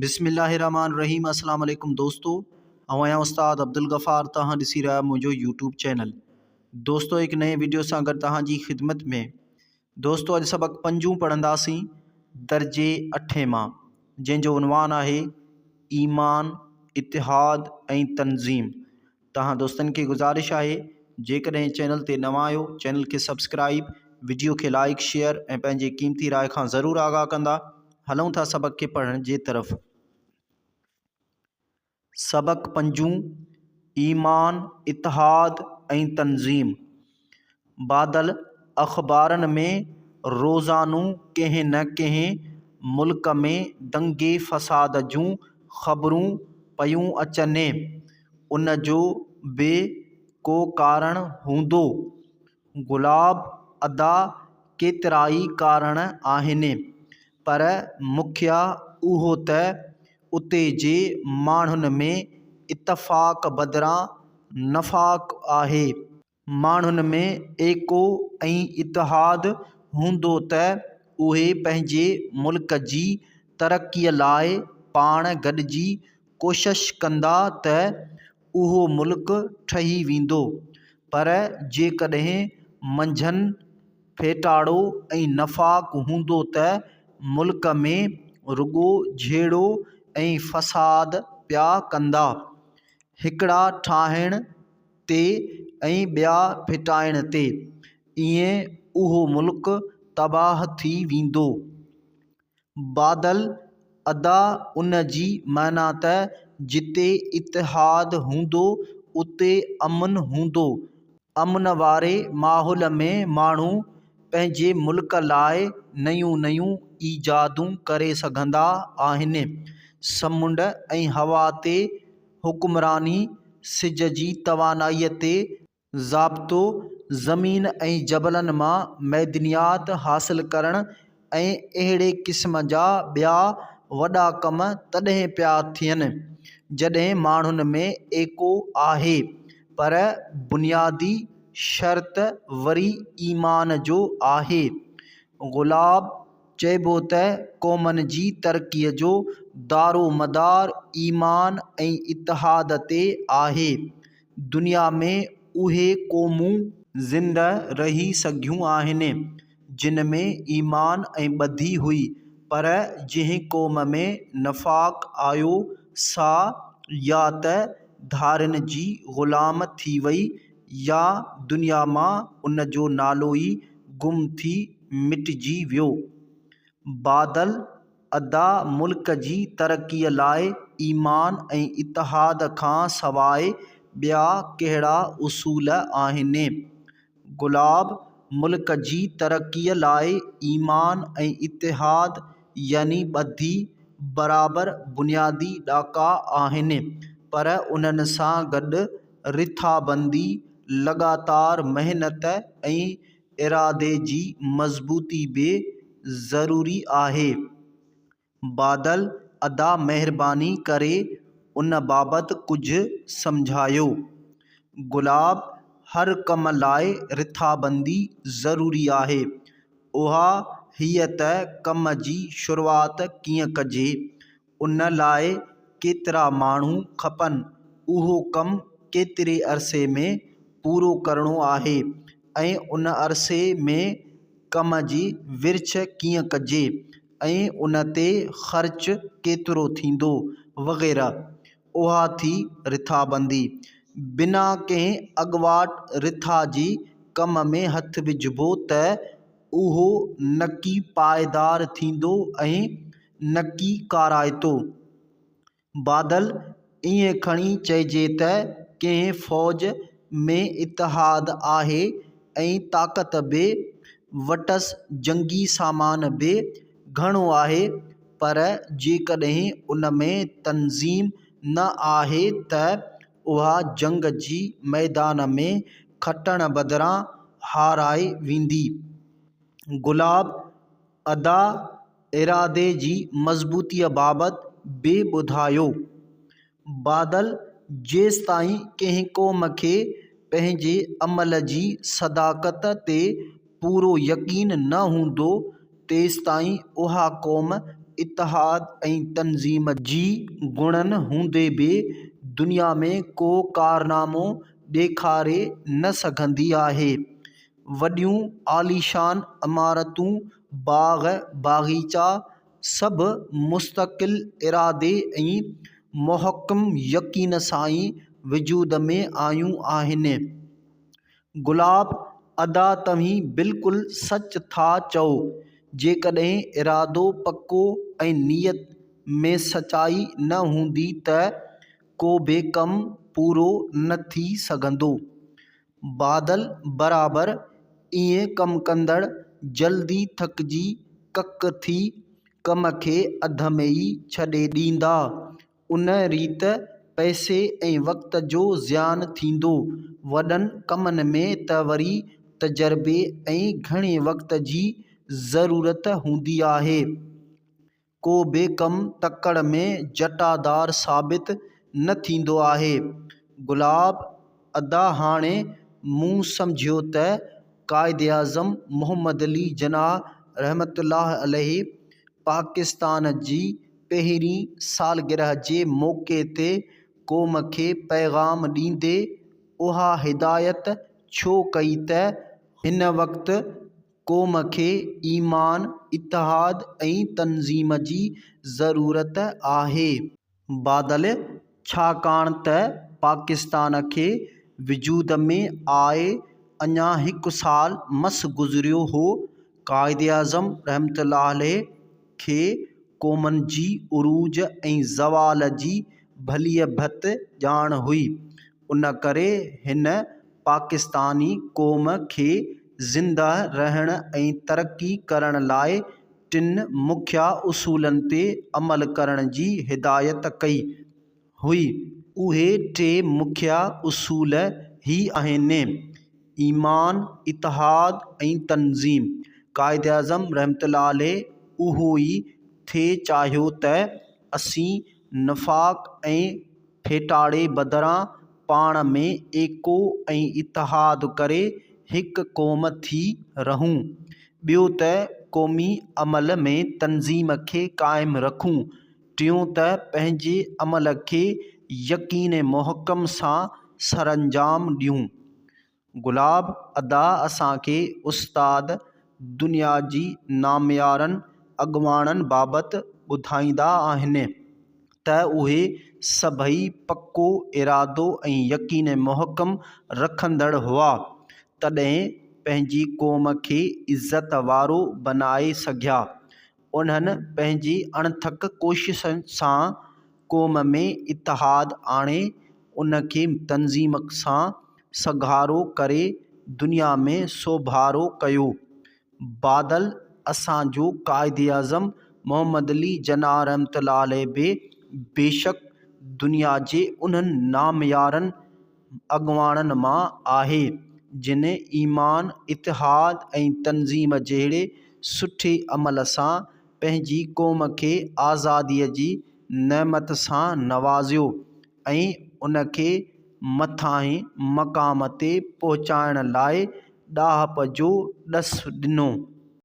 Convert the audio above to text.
بسم الله الرحمٰن الرحيم السلام عليڪم دوستو آئون آهيان استاد عبدالغفار توهان ڏسي رهيا آهيو منهنجو يوٽيوب چينل دوستو هڪ نئين وڊيو سان گڏ توهان جي خدمت ۾ دوستو اڄ سبق پنجون پڙهنداسين درجي اٺين مان جنهن جو عنوان آهي ايمان اتحاد ۽ تنظيم توهان دوستن کي گذارش آهي جيڪڏهن چينل تي نوان آهيو چينل کي سبسڪرائيب وڊيو کي لائيڪ شيئر ۽ پنهنجي قيمتي راء کان ضرور آگاهه ڪندا هلون ٿا سبق کي پڙهڻ جي طرف سبق پنجون ايمان اتحاد ۽ تنظيم بادل اخبارن ۾ روزانو ڪنهن نه ڪنهن ملڪ ۾ دنگي فساد جون خبرون پيون اچن، ان جو به ڪو ڪارڻ هوندو؟ گلاب ادا ڪيترائي ڪارڻ آهن، پر مکيه اهو ته اتي جي ماڻهن ۾ اتفاق بدران نفاق آهي. ماڻهن ۾ ايڪو ۽ اتحاد هوندو ته اهي پنهنجي ملڪ جي ترقيء لاء پاڻ گڏجي ڪوشش ڪندا ته اهو ملڪ ٺهي ويندو پر جيڪڏهن منجهن ڦيٽاڙو ۽ نفاق هوندو ته ملڪ ۾ رڳو جهيڙو ۽ فساد پيا ڪندا. هڪڙا ٺاهڻ تي ۽ ٻيا ڦٽائڻ تي. ائين اهو ملڪ تباهه ٿي ويندو. بادل، ادا ان جي معنيٰ ته جتي اتحاد هوندو اتي امن هوندو. امن واري ماحول ۾ ماڻهو پنهنجي ملڪ لاء نيون نيون ايجادون ڪري سگهندا آهن. سمنڊ ۽ هوا تي حڪمراني، سج جي توانائيء تي ضابطو، زمين ۽ جبلن مان معدنيات حاصل ڪرڻ ۽ اهڙي قسم جا ٻيا وڏا ڪم تڏهن پيا ٿين، جڏهن ماڻهن ۾ ايڪو آهي، پر بنيادي شرط وري ايمان جو آهي. گلاب چئبو ته قومن جي ترقيء جو دارومدار ايمان ۽ اتحاد تي آهي. دنيا ۾ اهي قومون زنده رهي سگهيون آهن، جن ۾ ايمان ۽ ٻڌي هئي، پر جنهن قوم ۾ نفاق آيو سا يا ته ڌارين جي غلام ٿي وئي يا دنيا مان ان جو نالو ئي گم ٿي مٽجي ويو. بادل ادا ملڪ جي ترقيء لاء ايمان ۽ اتحاد کان سواء ٻيا ڪهڙا اصول آهن؟ گلاب ملڪ جي ترقيء لاء ايمان ۽ اتحاد يعني ٻڌي برابر بنيادي ڏاڪا آهن، پر انهن سان گڏ رٿابندي، لڳاتار محنت ۽ ارادي جي مضبوطي به ضروري آهي. بادل ادا مهرباني ڪري ان بابت ڪجهه سمجهايو. گلاب هر ڪم لاء رٿابندي ضروري آهي. اها هيء ته ڪم جي شروعات ڪيئن ڪجي، ان لاء ڪيترا ماڻهو کپن، اهو ڪم ڪيتري عرصي ۾ پورو ڪرڻو آهي ۽ ان عرصي ۾ ڪم جي ورڇ ڪيئن ڪجي ۽ ان تي خرچ ڪيترو ٿيندو وغيره. اها ٿي رٿابندي. بنا ڪنهن اڳواٽ رٿا جي ڪم ۾ هٿ وجهبو ته اهو نڪي پائيدار ٿيندو ۽ نڪي ڪارائتو. بادل، ائين کڻي چئجي ته ڪنهن فوج ۾ اتحاد آهي ۽ طاقت به وٽس جنگي سامان به گهڻو آهي پر جيڪڏهن ان ۾ تنظيم نه آهي ته اها جنگ جي ميدان ۾ کٽڻ بدران هارائي ويندي. گلاب، ادا ارادي جي مضبوطيء بابت به ٻڌايو. بادل جيستائين ڪنهن قوم کي پنهنجي عمل جي صداقت تي پورو يقين نه هوندو، تيستائين اها قوم اتحاد ۽ تنظيم جي گڻن هوندي به دنيا ۾ ڪو ڪارنامو ڏيکاري نه سگهندي آهي. وڏيون عاليشان عمارتون، باغ باغيچا سڀ مستقل ارادي ۽ محڪم يقين سان ئي وجود ۾ آيون آهن. گلاب، ادا توهين بلڪل سچ ٿا چئو. جيڪڏهن ارادو پڪو ۽ نيت ۾ سچائي نه هوندي ته ڪو به ڪم پورو نه ٿي سگهندو. بادل برابر ائين ڪم ڪندڙ جلدي ٿڪجي ڪڪ ٿي ڪم کي اڌ ۾ ئي ڇڏي ڏيندا. ان ريت پئسي ۽ وقت جو زيان ٿيندو. وڏن ڪمن ۾ ته وري تجربي ۽ گهڻي وقت جي ضرورت هوندي آهي. ڪو به ڪم تڪڙ ۾ جٽادار ثابت نه ٿيندو آهي. گلاب، ادا هاڻي مون سمجهيو ته قائداعظم محمد علي جناح رحمة الله عليه پاڪستان جي پهرين سالگرهه جي موقعي تي قوم کي پيغام ڏيندي اها هدايت ڇو ڪئي ته هن وقت قوم کي ايمان، اتحاد ۽ تنظيم جي ضرورت آهي. بادل، ڇاڪاڻ ته پاڪستان کي وجود ۾ آئي اڃا هڪ سال مس گذريو هو، قائداعظم رحمة الله عليه کي قومن جي عروج ۽ زوال جي ڀليء ڀت ڄاڻ هئي، ان ڪري هن پاڪستاني قوم کي زنده رهڻ ۽ ترقي ڪرڻ لاء ٽن مکيه اصولن تي عمل ڪرڻ جي هدايت ڪئي هئي. اهي ٽي مکيه اصول هي آهن، ايمان، اتحاد ۽ تنظيم. قائداعظم رحمة الله عليه اهو ئي ٿي چاهيو ته اسين نفاق ۽ ڦيٽاڙي بدران پاڻ ۾ ايڪو ۽ اتحاد ڪري هڪ قوم ٿي رهون. ٻيو ته قومي عمل ۾ تنظيم کي قائم رکون. ٽيون ته پنهنجي عمل کي يقين محڪم سان سرانجام ڏيون. گلاب، ادا اسان کي استاد دنيا جي ناميارن اڳواڻن بابت ٻڌائيندا آهن ته اهي سڀئي پڪو ارادو ۽ يقين محڪم رکندڙ هئا تڏهن پنهنجي قوم کي عزت وارو بنائي سگهيا. انهن پنهنجي اڻٿڪ ڪوششن سان قوم ۾ اتحاد آڻي ان کي تنظيم سان سگهارو ڪري دنيا ۾ سوڀارو ڪيو. بادل اسان جو قائداعظم محمد علي جناح رحمة الله عليه به بيشڪ دنيا جي انهن ناميارن اڳواڻن مان آهي، جن ايمان، اتحاد ۽ تنظيم جهڙي سٺي عمل سان پنهنجي قوم کي آزاديء جي نعمت سان نوازيو ۽ ان کي مٿانهين مقام تي پهچائڻ لاء ڏاهپ جو ڏس ڏنو.